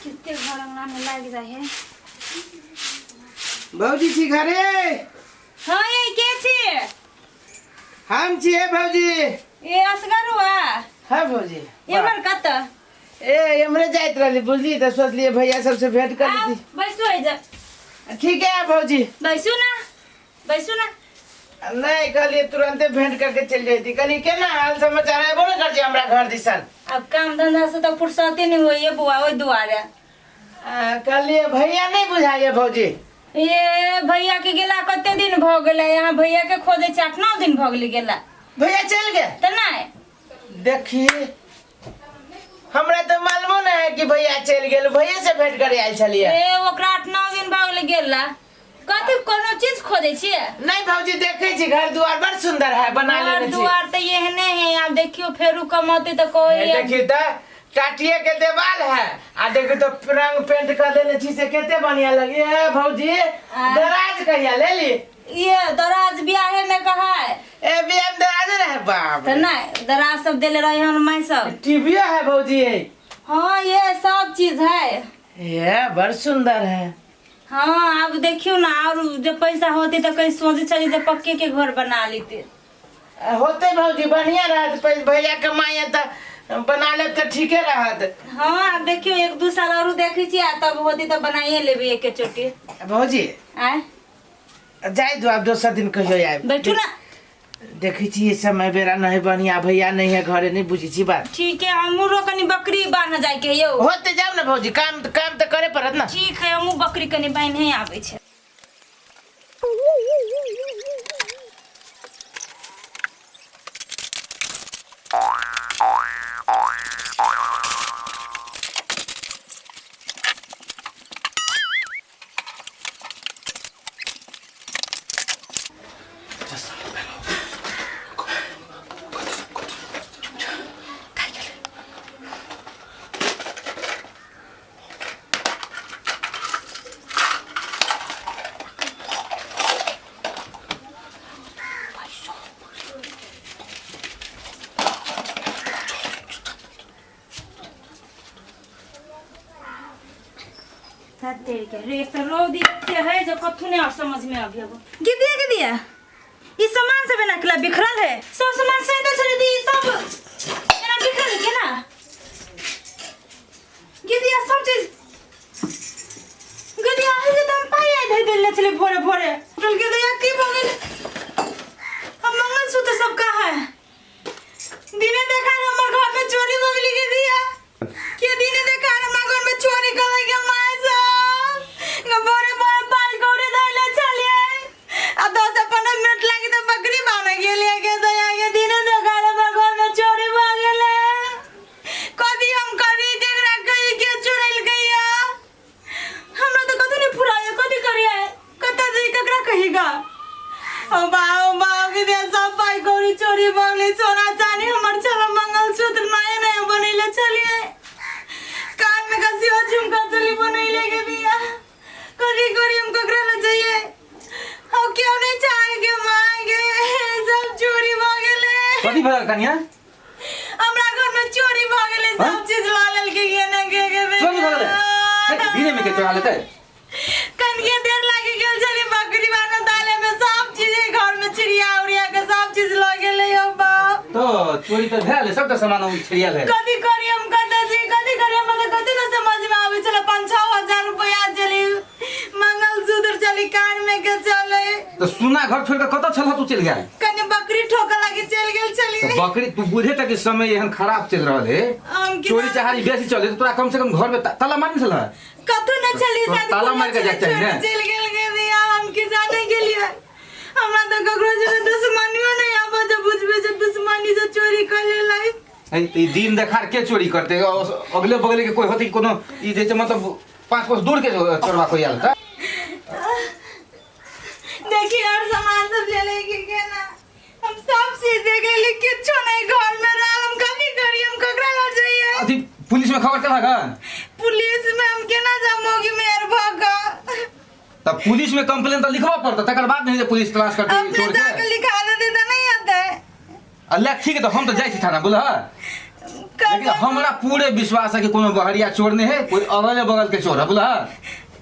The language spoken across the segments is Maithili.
कते घर अंगना में लागि जाइ है। भौजी छी घरे? हाँ, ये के छी? हम छियै भौजी। ए, असगरुआ? हाँ भौजी। एमहर कत? ए, एमरे जाइत रहली बुझली, तऽ सोचलियै भैया सबसे भेंट कर आउ, ली। बैसू एहिजा। ठीक है भौजी। बैसू ना, बैसू ना। नहीं, कहलिए तुरंते भेंट करके चल जाती। कहलिए केना हाल समाचार है, बोले कर हमरा घर दिसन। अब काम धंधा से तो फुर्सते नहीं होइए बुआ, ओहि दुआरे। कहलिए भैया नहीं बुझाइए भौजी। ये भैया के गेला कते दिन भ गेलै? यहाँ भैया के खोजे छै, 8-9 दिन भ गेलै गेला। भैया चल गए? तऽ नहीं। देखी, हमरा तो मालूमो नहीं है कि भैया चल गेल। भैया से भेंट करे आयल छलिए। ए, ओकरा 8-9 दिन भ गेलै गेला। कथी, कोनो चीज खोजै छियै? नहीं भौजी, देखे छी घर दुआर बड़ सुंदर है, बना घर लेने छी। दुआर तऽ एहने है। आब देखियो, फेरू कमौते तऽ कोई। देखी तऽ, टाटिए के देवाल है आ देखी तो रंग पेंट कर देने छी से कते बढ़िया लगी है भौजी। दराज कहिया ले ली? ये दराज बियाहे में कहा है। ए, बियाह में दराज रहे बाप? तऽ नहीं, दराज सब देले रहे हन माई सब। टीवी है भौजी? हाँ, ये सब चीज है। ये बड़ सुंदर है। हाँ, अब देखियो ना, और जब पैसा होते तो कहीं सोचे चली तो पक्के के घर बना लेते। होते भौजी, बढ़िया रहत। भैया कमाए तऽ बना लेब तऽ ठीके रहत। हाँ, अब देखियो, 1-2 साल और देखै छी आ तब होती तो बनाइए लेबे एके चोटी। भौजी। आय? जाय दो, आब दोसर दिन कहियो आयब। बैठू ना। देखै छी समय बेरा नहीं बढ़िया, भैया नहीं है घरे, नहीं बुझै छी बात। ठीक है, हमरो कनी बकरी बान्ह जाय के यौ। होते जाओ ना भौजी, काम काम तऽ करे पड़त ना। ठीक है, हमहूँ बकरी कनी बान्हे आबै छै। के रे, एक तो रौदी एते है जो कथू नहीं और समझ में अभी। अब गिदिया, गिदिया, ई सामान सब एना केला बिखरल है? सब सामान सैतल छलै तऽ ई सब एना बिखरल है केना गिदिया? सब चीज गिदिया है जे तऽ हम पाइ आइ धरि देले छलै भोरे भोरे उठल। गिदिया, की भऽ गेल? हम मंगलसूत्र सब कहाँ है? दिने देखा हमर घर में चोरी हो गेली गिदिया। के दिने देखा हमर घर में चोरी करे के माय सब भोरे भोरे पाइ कौड़ी धैले छलियै आ 10 से 15 मिनट लागी तऽ बकरी बान्हे गेलियै के दया के। दिने देखा हमर घर में चोरी भऽ गेलै। कथी हम करी? केकरा कही के चोरेलकै या? हमरा तऽ कथी नहि फुराय, कथी करियै, कतऽ जाई, ककरा कहीगा? ओ बा, ओ बा, के दे सब पाइ कौड़ी चोरी भऽ गेलै। सोना चानी हमर छल, मंगलसूत्र नया नया बनैले छलियै, कान में कसियो झुमका चली बनैले के दिया। कथी करी हम? ककरा लग जाइए? हम क्यों नहीं चाहे के मांगे, सब चोरी भऽ गेलै। कथी भेल कनिया? हमरा घर में चोरी भऽ गेलै। हाँ? सब चीज लऽ लेलकै के ने के के। चोरी भऽ गेलै? हे, दिने में के चोरा लेतै? कनिके देर लागि गेल छलै बकरी बान्ह दाले में, सब चीज घर में चिड़िया उड़िया के सब चीज लऽ गेलै यौ बाप। तो चोरी तऽ भेल, सबटा सामान ओ छिड़ियल है। कथी करी हम? कतऽ छी, कथी करी हम? तऽ कथी न समझ में आबै छलै। 5-6 हजार रुपया चली, मंगलसूत्र चली, कान में के चले। तऽ सुना घर छोड़ के कतऽ छल तू चलि गेल? कनि बकरी ठोकऽ लागी चलि गेल छलियै। तऽ बकरी तू बुझे तक कि समय एहन खराब चलि रहल है। हम की चोरी चहारी बेसी चले, तऽ तोरा कम से कम घर में ताला मारने छल? कथू न छली। तो शायद ताला कोनो मारि के जाइके चाही ने? चलि गेल गे दिया, हम की जाने गेलियै? हमरा तऽ ककरो से दुश्मनियो नहीं आबऽ जे बुझबै जे दुश्मनी से चोरी कर लेलै। है तऽ ई दिन देखार के चोरी करते? अगले बगले के कोई होते, कोनो ई जे छै, मतलब 5 कोस दूर के चोरबा कोई आयल तऽ। देखिए, और सामान सब ले लेंगे के ना, हम सब चीज देख लेली, किछो नहीं घर में रहल। हम कथी करी? हम ककरा लग जाइए? अथी पुलिस में खबर केलक हन? पुलिस में हम केना जामोगी मेयर भऽ कऽ? तऽ पुलिस में कंप्लेन तऽ लिखबऽ पड़तै, तकर बाद नहीं जे पुलिस तलाश करतै अपने चोर जाके के। लिखा देते तऽ नहीं आता है। अल्लाह, ठीक है, तऽ हम तऽ जाइ छी थाना, बुझलह? लेकिन हमरा पूरे विश्वास है कि कोनो बहरिया चोर नहीं है, कोई अगल बगल के चोर है बुझला।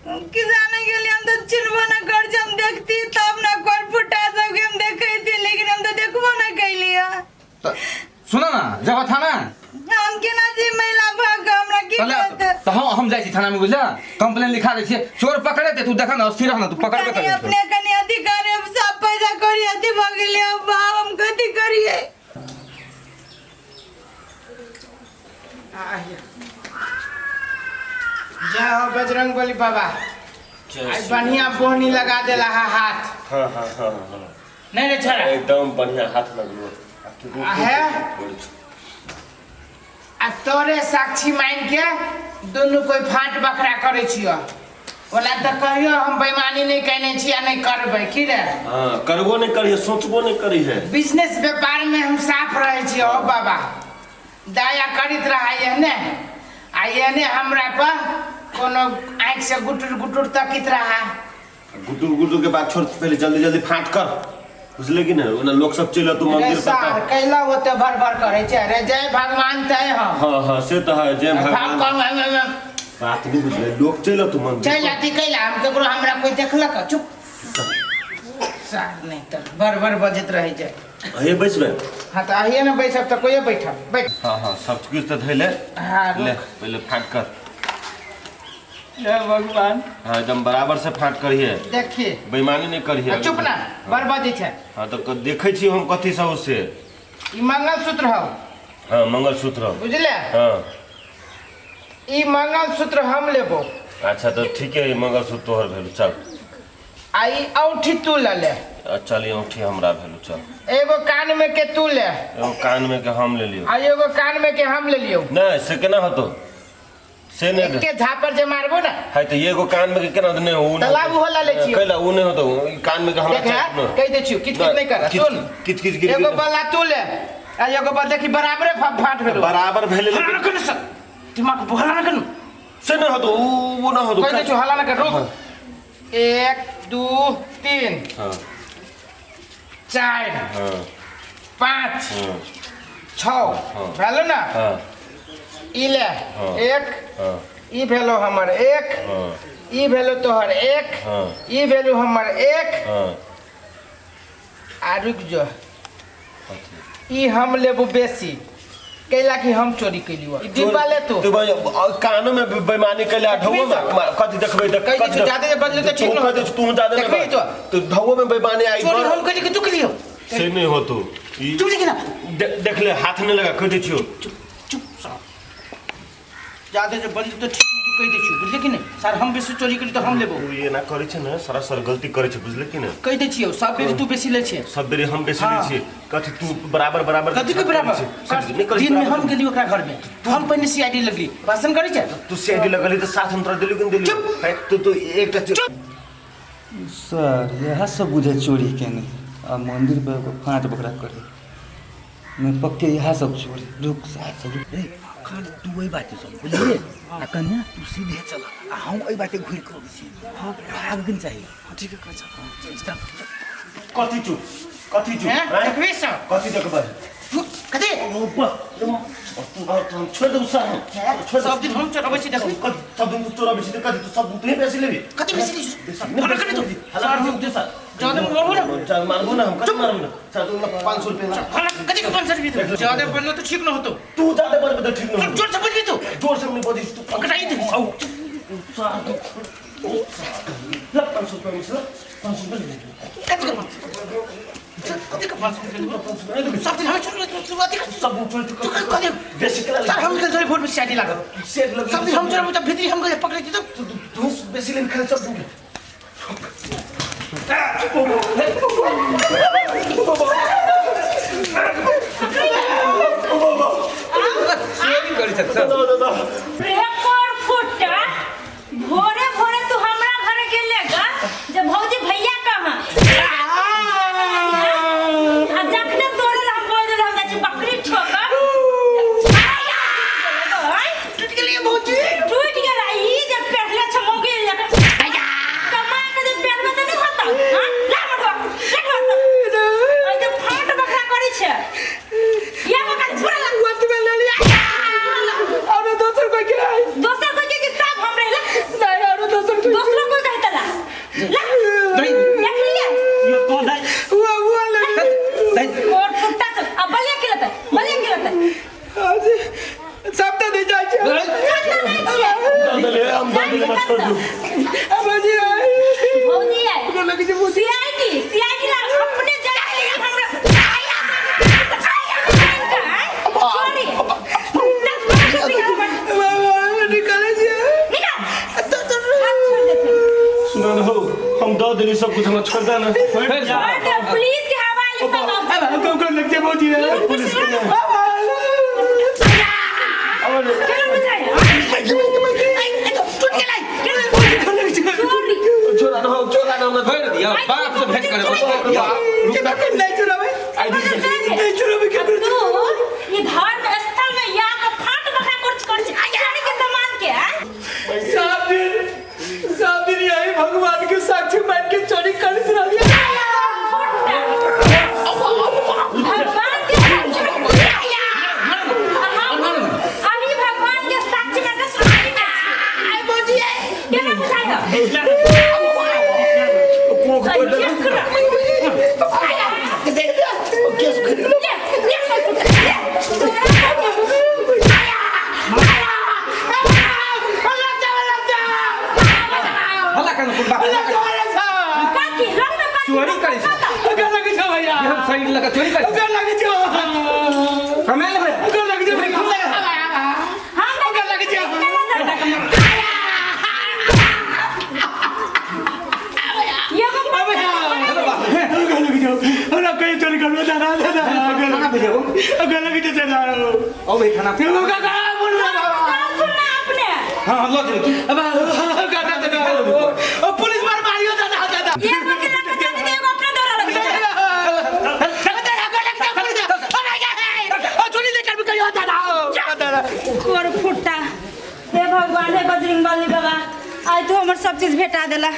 कि जाने के लिए हम तो चिन्हबो ना कर, हम देखती तब ना कर फुटा सबके हम देखती, लेकिन हम तो देखबो ना कैलिया। तो सुनो ना, जब थाना हम केना जी महिला भाग हमरा की कहते तो हम जाइ छी थाना में बुझला, कंप्लेन लिखा दै छियै, चोर पकड़े ते तू देखा ना स्थिर रह ना, तू पकड़बे कनी अपने कनी अधिकार सब पैसा करी अथी भ गेलै, बाप हम कथी करिए। जय हो बजरंग बली बाबा, आई बढ़िया बोहनी लगा देला हा हाथ। हाँ हाँ हाँ हाँ नहीं रे छोरा एकदम बढ़िया हाथ लगलो है। आ तोरे साक्षी मान के दोनों कोई फाट बखरा करे छियो, ओला तो कहियो हम बेईमानी नहीं कहने छी आ नहीं करबै की रे। हाँ करबो नहीं करिए, सोचबो नहीं करी है। बिजनेस व्यापार में हम साफ रहे छियो बाबा, दया करित रहा है ने, आ एने हमरा पर कोनो आँख से गुटुर गुटुर तकित रहा। गुटुर गुटुर के बात छोड़, पहले जल्दी जल्दी फाट कर बुझले कि नहीं, ओना लोग सब चलि तो मंदिर पर कैला ओते भर भर करे छै। अरे जय भगवान तय हम। हां हां से तो है, जय भगवान। बात नहीं बुझले, लोग चलि तो मंदिर चल आती कैला हम केकरो हमरा कोई देखलक चुप सार नहीं त भर भर बजत रहे छै। अहे बैसबे। हां त आइए ना बैसब त कोई बैठब बैठ। हां हां सब कुछ त धइले। हां ले पहले फाट कर। ले भगवान। हां एकदम बराबर से फाट करिए, देखिए बेईमानी नहीं करिए। चुप ना बर बजै छै। हां त देखै छी हम कथि सब से ई मंगलसूत्र हौ। हां मंगलसूत्र बुझले। हां ई मंगलसूत्र हम लेबो। अच्छा तो ठीक है, ई मंगलसूत्र तोहर भेल चल। आ ई औंठी तू ल ले। चल ई औंठी हमरा भेल चल। एगो कान में के तू ले, एगो कान में के हम ले लियो, आ एगो कान में के हम ले लियो। नहीं से केना होतो, से नहीं के झापर जे मारबो ना है तो एगो कान में के केना नहीं उ तलाब होला ले छियो कैला उ नहीं होतो, ई कान में के हमरा देख कह दे छियो किच किच नहीं कर सुन किच किच गिर एगो बला तू ले आ एगो बला देखी बराबरे फाट भेलो बराबर भेले। हला न कर सर दिमाग हला न कर से नहीं होतो उ ना होतो कह दे छियो हला न कर रुक। 1 2 3 हां 4 हां 5 6 भेलो ना। हां ई ले 1 ई भेलो हमर 1 ई भेलो तोहर 1 ई भेलो हमर 1 आ रुक जो ई हम लेबो बेसी कैला कि हम चोरी कैलियो। ई डिब्बा ले तू तू कानो में बेईमानी कैला ढौओ में कथि देखबै देख कथि जादे जे बदले त ठीक न होतो तू जादे देखबी तो तू ढौओ में बेईमानी आई चोरी हम कैली कि तू कैलियो से नहीं होतो। चुप लेकिन देख ले हाथ नहीं लगा कह दै छियो चुप चुप जादे जे बदले त ठीक तू कह दै छियो बुझले कि नहीं। सर हम बेसी चोरी करी त हम लेबो। तू एना करै छै ने सरासर गलती करै छै बुझले कि नहीं। कह दै छियो सब बेरी तू बेसी लै छै, सब बेरी हम बेसी लै छियै कथि तू बराबर बराबर कथि के बराबर दिन में हम गेली ओकरा घर में हम पहिने सीआईडी लगली भाषण करै छै तू सीआईडी लगली त साथ हम तोरा देली कि देली तू तू एकटा चुप। सर यह सब बुझे चोरी केने आ मंदिर पर एगो फाँट बकरा करे मैं पक्के यह सब चोरी रुक साथ सब ए खाली तू वही बात सब बुझलिए आ कन्या तू सीधे चल आ हम एहि बाटे घुरि के अबै छी। हां भाग के चाहिए। हां ठीक है कह चल। कथि चुप कथि चुप देखबी सब कथि देखबै कथि तू हम छोड़ दे सर हम छोड़ सब दिन हम चोरबै छी देखबी सब दिन तू चोरबै छी कथि तू सब दिन तू बेसी लेबी कथि बेसी लेबी सर तू हला कर दे सर जादे मारबो ना चल मारबो ना हम कथि मारबो ना चल तू 500 रुपया ला हला कथि के 500 रुपया जादे बोललो तो ठीक न होतो तू जादे बोलबे तो ठीक न होतो जोर से बोलबी तू जोर से नहीं बोली तू पकड़ाई दे आओ सर तू ला 500 रुपया मिस 500 रुपया ले कथि के 500 कथि के 500 रुपया सब दिन हम चोर तू कथि के सब दिन चोर तू कथि बेसी केला सर हम गेल भोर में सीआईडी लागल सीआईडी लागल सब दिन हम चोर त भीतरी हम गेल पकड़ै छी तू तू बेसी लेन खेल सब दिन चोरी करी छै सब रेकॉर्ड फुटा भोरे भोरे तू हमरा घर गेले गा जे भौजी भैया कहाँ आ जखने तोरे हम बोल देल हम जाइ छी बकरी ठोकर टूट गेलियै भौजी टूट गेल ई जे पहले छ मोगी लेकर कमा के जे पेटमे तऽ नहि होता हां ला मठवा ला मठवा ऐ जे फाट बकरा करै छै या बकरा पूरा मत में ले लिया। दे हमरा छोड़ दू। भौजी भौजी है लगे छै भौजी। सीआईडी सीआईडी ला अपने जाके हमरा चोरी निकाले छै। निकाल हाथ छोड़ देते। सुन हो, हम दऽ देली सब कुछ, हमरा छोड़ दे ना। छोड़ दे, पुलिस के हवाले सब। अब हम कर लगते भौजी रे। पुलिस के ना। चलो बुझाए। चोरी। छोड़ा ना हो, छोड़ा ना हमरा। छोड़ दिया, बाप से भेंट करे, छोड़ दिया। नहीं चुरावे। आई दी। नहीं चुरावे क्या? तू ये धर्म स्थल में या का फाट बखा कुछ कर चोरी के सामान के हैं? 7 दिन यही भगवान के साक्षी मान के चोरी कर रही। भगवान के साक्षी में अभी भगवान के साक्षी में तो चोरी में आई भौजी केना बुझाएगा? कोख तोड़ दे। केस खरीद लो। हल्ला कर कुल बाप। चोरी करे छै। भैया। हम शरीर लगा चोरी करे छै। लगे छै। कमाल है। लगे छै। लगे छै। हमरा कहीं चोरी करबे दादा दादा। खाना भेजो। अगर लगे छै दादा। ओ भाई, खाना। सुनना अपने। हाँ हाँ, लो चल। अब पुलिस मार मारियो दादा दादा। एगो के लगे जाते तो एगो अपने दौड़ा लगे। कोर फुट्टा, हे भगवान, हे बजरंग बली बाबा, आज तो हमर सब चीज भेटा देला।